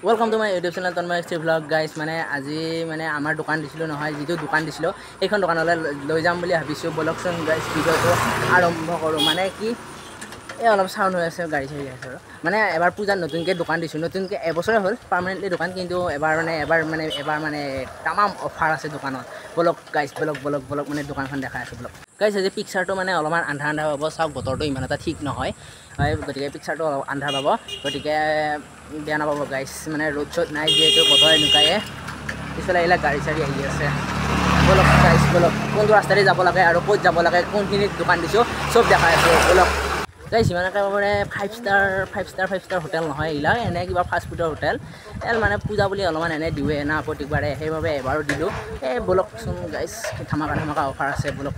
Welcome to my YouTube channel Tanmoy XT vlog guys. মানে আজি মানে আমাৰ দোকান দিছিলোঁ নহয়, যিটো দোকান দিছিলোঁ সেইখন দোকানলৈ লৈ যাম বুলি ভাবিছোঁ। ব'লকচোন গাইজ, ভিডিঅ'টো আৰম্ভ কৰোঁ। মানে কি এই অলপ চাউণ্ড হৈ আছে, গাড়ী চাড়ী আছে আৰু। মানে এবাৰ পূজাত নতুনকৈ দোকান দিছোঁ, নতুনকৈ এবছৰে হ'ল পাৰ্মানেণ্টলি দোকান, কিন্তু এবাৰ মানে তামাম অফাৰ আছে দোকানত। ব'লক গাইজ, ব'লক ব'লক ব'লক, মানে দোকানখন দেখাই আছোঁ, ব'লক গাইজ। আজি পিকচাৰটো মানে অলপমান আন্ধাৰ আন্ধাৰ পাব। চাওক, বতৰটো ইমান এটা ঠিক নহয় হয়, গতিকে পিকচাৰটো অলপ আন্ধাৰ পাব, গতিকে বেয়া নাপাব গাইজ। মানে ৰ'দ চ'দ নাই যিহেতু, বতৰ এনেকুৱাই। পিছফালে এইবিলাক গাড়ী চাড়ী আহি আছে। ব'লক গাইজ ব'লক, কোনটো ৰাস্তাৰে যাব লাগে আৰু ক'ত যাব লাগে, কোনখিনিত দোকান দিছোঁ, চব দেখাই আছোঁ, ব'লক গাইজ। ইমান একেবাৰে five star hotel নহয় এইবিলাক, এনে কিবা ফাষ্ট ফুডৰ হোটেল। এই মানে পূজা বুলি অলপমান এনে দিওঁৱে না প্ৰত্যেকবাৰে, সেইবাবে এবাৰো দিলোঁ। এই ব'লকচোন গাইজ, ধামাকা ধামাকা অফাৰ আছে, ব'লক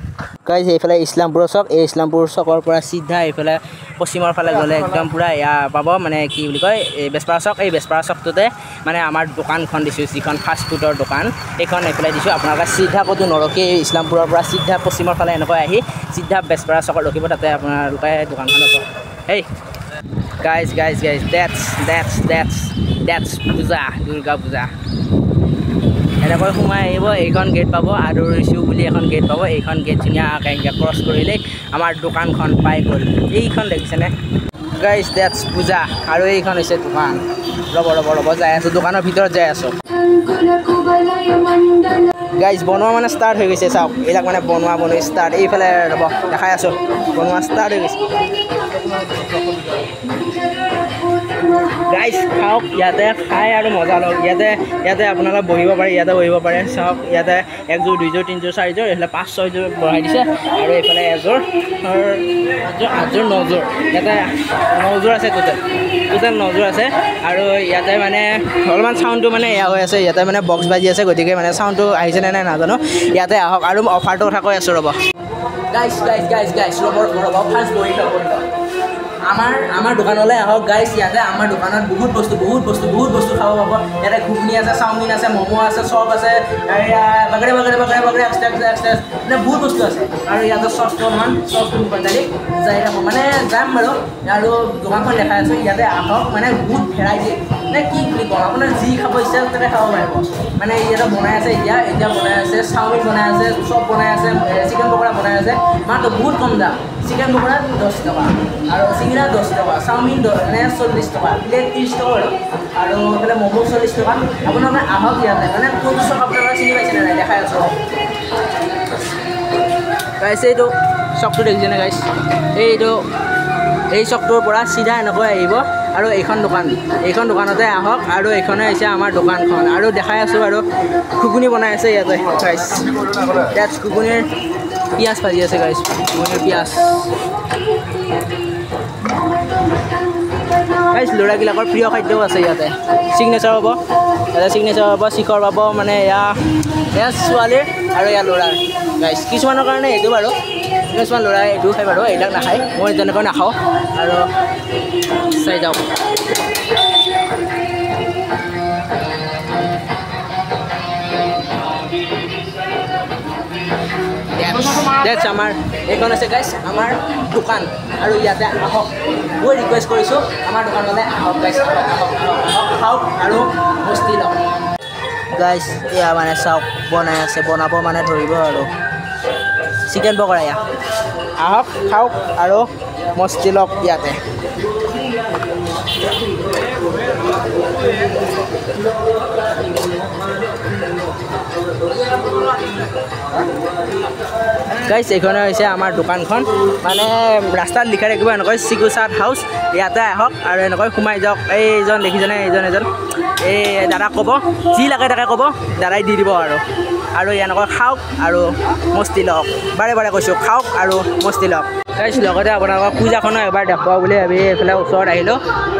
গাইজ। এইফালে ইছলামপুৰৰ চক, এই ইছলামপুৰ চকৰ পৰা চিধা এইফালে পশ্চিমৰ ফালে গ'লে একদম পূৰা এয়া পাব, মানে কি বুলি কয়, এই বেজপাৰা চক। এই বেজপাৰা চকটোতে মানে আমাৰ দোকানখন দিছোঁ, যিখন ফাষ্ট ফুডৰ দোকান, সেইখন এইফালে দিছোঁ। আপোনালোকে চিধা ক'তো নৰখি এই ইছলামপুৰৰ পৰা চিধা পশ্চিমৰ ফালে এনেকৈ আহি চিধা বেজপাৰা চকত ৰখিব, তাতে আপোনালোকে দোকানখন পাব। Hey guys, guys, guys, that's Puja, Durga Puja. এনেকৈ সোমাই আহিব, এইখন গেট পাব, আদৰিছোঁ বুলি এখন গেট পাব। এইখন গেট ধুনীয়াকৈ এনেকৈ ক্ৰছ কৰিলেই আমাৰ দোকানখন পাই গ'ল। এইখন দেখিছেনে গাইজ? That's পূজা। আৰু এইখন হৈছে দোকান। ৰ'ব ৰ'ব ৰ'ব, যাই আছোঁ, দোকানৰ ভিতৰত যাই আছোঁ গাইজ। বনোৱা মানে ষ্টাৰ্ট হৈ গৈছে, চাওক এইবিলাক মানে বনোৱা বনোৱা ষ্টাৰ্ট। এইফালে ৰ'ব, দেখাই আছোঁ, বনোৱা ষ্টাৰ্ট হৈ গৈছে গাইজ। খাওক ইয়াতে, খাই আৰু মজা লওক ইয়াতে। ইয়াতে আপোনালোকে বহিব পাৰে, ইয়াতে বহিব পাৰে। চাওক, ইয়াতে একযোৰ, দুইযোৰ, তিনিযোৰ, চাৰিযোৰ, এইফালে পাঁচ ছয়যোৰ বঢ়াই দিছে। আৰু এইফালে এযোৰ, আঠযোৰ, আঠযোৰ, নযোৰ, ইয়াতে নযোৰ আছে। টোটেল নযোৰ আছে। আৰু ইয়াতে মানে অলপমান চাউণ্ডটো মানে এয়া হৈ আছে, ইয়াতে মানে বক্স বাজি আছে, গতিকে মানে চাউণ্ডটো আহিছে নে নাই নাজানো। ইয়াতে আহক আৰু অফাৰটোৰ কথা কৈ আছোঁ, ৰ'ব গাইজ গাইজ গাইজ গাইজ, ৰ'ব ৰ'ব ৰ'ব, ফাৰ্ষ্ট বহি লওক, বহি লওক। আমাৰ দোকানলৈ আহক গাইজ। ইয়াতে আমাৰ দোকানত বহুত বস্তু, বহুত বস্তু, বহুত বস্তু খাব পাব। ইয়াতে ঘুগুনি আছে, চাওমিন আছে, ম'ম' আছে, চপ আছে, বাগৰে বাগৰে বাগৰে বাগৰে, এক্সট্ৰা এক্সট্ৰা এক্সট্ৰা, মানে বহুত বস্তু আছে। আৰু ইয়াতে চচটো অলপমান চচটো মুখত ঢালি যাই থাকোঁ, মানে যাম বাৰু। আৰু দোকানখন দেখাই আছোঁ, ইয়াতে আহক। মানে বহুত ভেৰাইটি, মানে কি বুলি কওঁ, আপোনাৰ যি খাব ইচ্ছা তাতে খাব পাৰিব। মানে ইয়াতে বনাই আছে, এতিয়া এতিয়া বনাই আছে, চাওমিন বনাই আছে, চপ বনাই আছে, চিকেন পকৰা বনাই আছে। মাত্ৰ বহুত কম দাম। চিকেন পকৰা 10 টকা আৰু চিঙৰা 10 টকা, চাওমিন মানে 40 টকা, প্লেট 30 টকা আৰু এইফালে ম'ম' 40 টকা। আপোনালোকে আহক ইয়াতে। মানে কোনটো চক আপোনালোকে চিনি পাইছেনে নাই, দেখাই আছোঁ গাইছ। এইটো চকটো দেখিছেনে গাইছ? এইটো এই চকটোৰ পৰা চিধা এনেকৈ আহিব আৰু এইখন দোকান, এইখন দোকানতে আহক। আৰু এইখনে হৈছে আমাৰ দোকানখন। আৰু দেখাই আছোঁ, আৰু ঘুগুনি বনাই আছে ইয়াতে গাইছ। ইয়াত ঘুগুনিৰ পিঁয়াজ ভাজি আছে গাইছ, ঘুগুনিৰ পিঁয়াজ গাইছ। ল'ৰাবিলাকৰ প্ৰিয় খাদ্যও আছে ইয়াতে। চিগনেচাৰ পাব ইয়াতে, চিগনেচাৰ পাব, শিখৰ পাব। মানে এয়া এয়া ছোৱালীৰ আৰু এয়া ল'ৰাৰ গাইছ। কিছুমানৰ কাৰণে এইটো বাৰু, কিছুমান ল'ৰাই এইটোও খায় বাৰু, এইবিলাক নাখায়। মই তেনেকৈ নাখাওঁ। আৰু চাই যাওক। That's আমাৰ এইখন হৈছে গাইছ আমাৰ দোকান। আৰু ইয়াতে আহক, মই ৰিকুৱেষ্ট কৰিছোঁ, আমাৰ দোকানলৈ আহক গাইছ, আহক আহক আহক আহক, খাওক আৰু মস্তি লওক গাইছ। এয়া মানে চাওক, বনাই আছে, বনাব মানে ধৰিব আৰু চিকেন পকৰা। এয়া আহক, খাওক আৰু মস্তি লওক ইয়াতে। গাইছ, এইখনে হৈছে আমাৰ দোকানখন। মানে ৰাস্তাত লিখা থাকিব এনেকৈ চিকু চাট হাউচ। ইয়াতে আহক আৰু এনেকৈ সোমাই যাওক। এইজন দেখিছেনে? এইজন এজন এই দাদাক ক'ব, যি লাগে তাকে ক'ব, দাদাই দি দিব। আৰু এনেকৈ খাওক আৰু মস্তি লওক। বাৰে বাৰে কৈছোঁ, খাওক আৰু মস্তি লওক গাইছ। লগতে আপোনালোকক পূজাখনো এবাৰ দেখুৱাওঁ বুলি ভাবি এইফালে ওচৰত আহিলোঁ।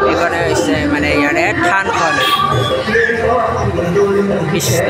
এইখনে হৈছে মানে ইয়াৰে থানখন। কৃষ্ণ।